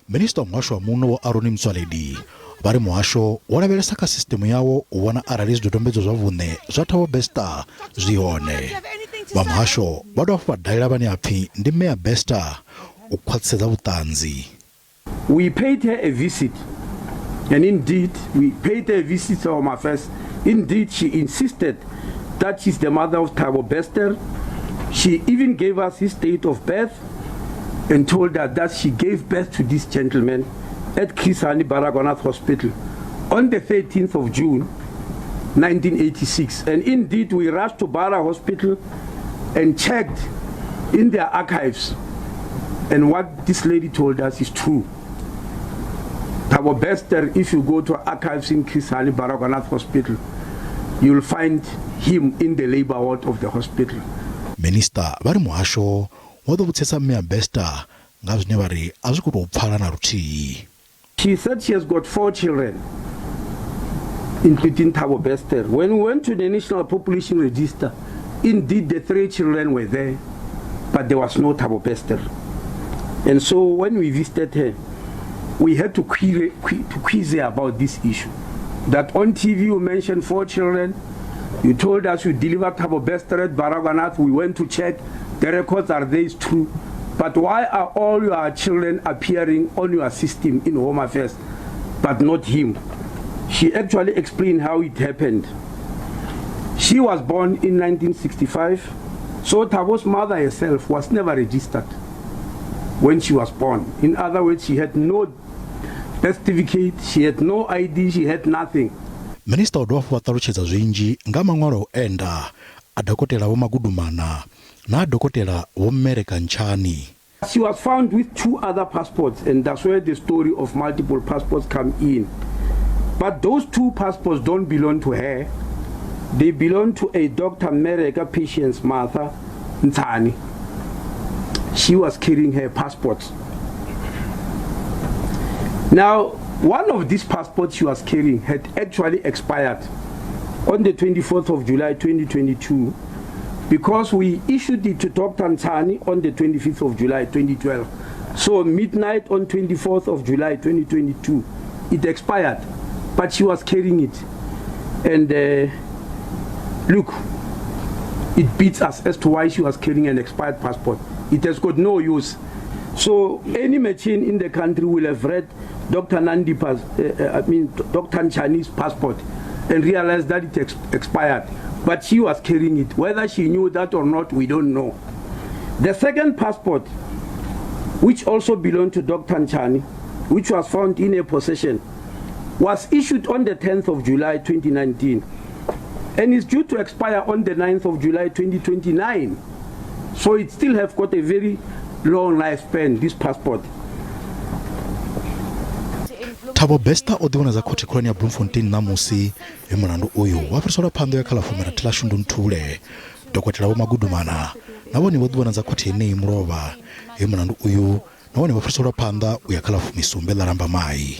Minisiṱa wa muhasho wa muno Vho Aaron Motsoaledi vha ri muhasho wo lavhelesa kha sisiṱeme yawo u vhona arali zwidodombedzwa zwa vhuṋe zwa Thabo Bester zwi hone. Vha muhasho vha dovha hafhu vha dalela vhane ha pfi ndi mme a Bester u khwaṱhisedza vhuṱanzi. We paid her a visit and indeed we paid her a visit to Home Affairs. Indeed, she insisted that she's the mother of Thabo Bester. She even gave us his date of birth and told us that she gave birth to this gentleman at Chris Hani Baragwanath Hospital on the 13th of June 1986. And indeed, we rushed to Bara Hospital and checked in their archives. And what this lady told us is true. Thabo Bester, if you go to archives in Chris Hani Baragwanath Hospital, you'll find him in the labor ward of the hospital. Minisiṱa vha ri muhasho wo ḓo vhudzisa mme a Bester nga zwine vha ri a zwi khou tou pfala na luthihi. She said she has got 4 children, including Thabo Bester. When we went to the National Population Register, indeed the 3 children were there, but there was no Thabo Bester. And so when we visited her, we had to quiz her about this issue. That on TV you mentioned 4 children, you told us you delivered Thabo Bester at Baragwanath, we went to check, the records are there, it's true. But why are all your children appearing on your system in Home Affairs, but not him? She actually explained how it happened. She was born in 1965, so Thabo's mother herself was never registered when she was born. In other words, she had no birth certificate, she had no ID, she had nothing. Minisiṱa o dovha hafhu vha ṱalutshedza zwinzhi nga maṅwalo a u enda a dokotela Vho Magudumana na dokotela Vho Mmereka Ntshani. She was found with 2 other passports, and that's where the story of multiple passports come in. But those 2 passports don't belong to her. They belong to a Dr. Mmereka Patience Martha Ntshani. She was carrying her passports. Now, one of these passports she was carrying had actually expired on the 24th of July 2022, because we issued it to Dr. Ntshani on the 25th of July 2012. So midnight on 24th of July 2022, it expired, but she was carrying it. And look, it beats us as to why she was carrying an expired passport. It has got no use. So any machine in the country will have read Dr. Nandipa's, Dr. Ntshani's passport and realized that it expired. But she was carrying it. Whether she knew that or not, we don't know. The second passport, which also belonged to Dr. Ntshani, which was found in her possession, was issued on the 10th of July 2019 and is due to expire on the 9th of July 2029. So it still have got a very long lifespan, this passport. Thabo Bester o ḓivhonadza khothe khulwane ya Bloemfontein ṋamusi he mulandu uyu wa fhiriselwa phanḓa ya kha ḽa 16 ḽa Shundunthule. Dokotela Vho Magudumana na vhone vho ḓivhonadza khothe yeneyi mulovha he mulandu uyu na wone vha fhiriselwa phanḓa u ya kha ḽa 17 ḽa Lambamai.